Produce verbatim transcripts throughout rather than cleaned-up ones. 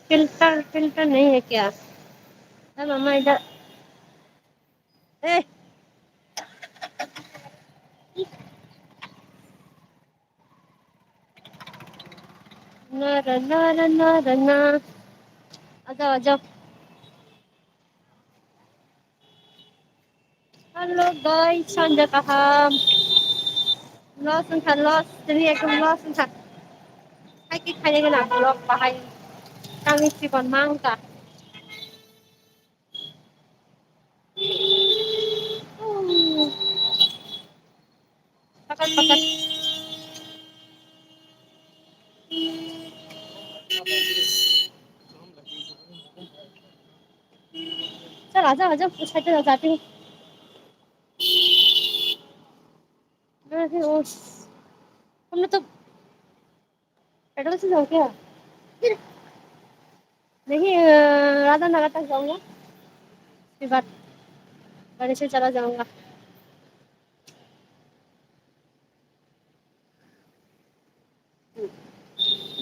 Filter, filter nahi hai kya? Tama mai da. Eh. Na ra na ra na ra na. Aja, aja. Hello guys, sanja kaham. Los wngkha, los, tini ekdom los wngkha. Hai khe khaina gana vlog bahai. Kami chikon ma wngkha. Pakat, pakat. Chal, aja, aja, side-o aja, tini. Ahi, o. Hum log to petrol से जाओ क्या? नहीं, अ, राधा नगर तक जाऊंगा, उसके बाद गाड़ी से चला जाऊंगा।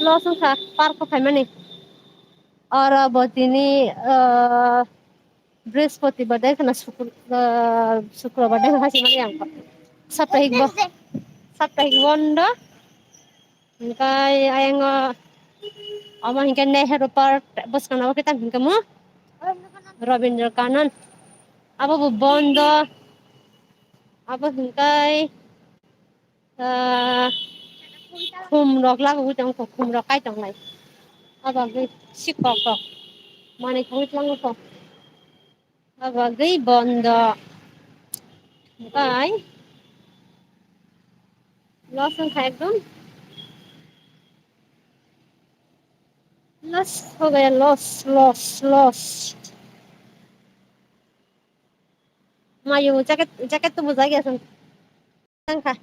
Los wngkha park o phaimani. Oro bo tini, ah, Brihaspatibar de khna Sukr-, ah, Sukrobar de khna hachimani ang kha. Saptahik bo-, Saptahik bondo. Hingke ayang o, omo hingke Nehru Park bwskango khe tamo hingke mo Rabindra Kanan. Abo bo bondo. Abo hingke, ah, khum rok lagogwi tongkha, khum rok kai tonglai. Abo hingke sikhok rok manwi thangwi tongkha. Abo hingke bondo. Hingke los wngkha ekdom. Loss ho gaya, loss, loss, loss. Mayo, jacket, jacket to bujai gaya sang. Tangkha.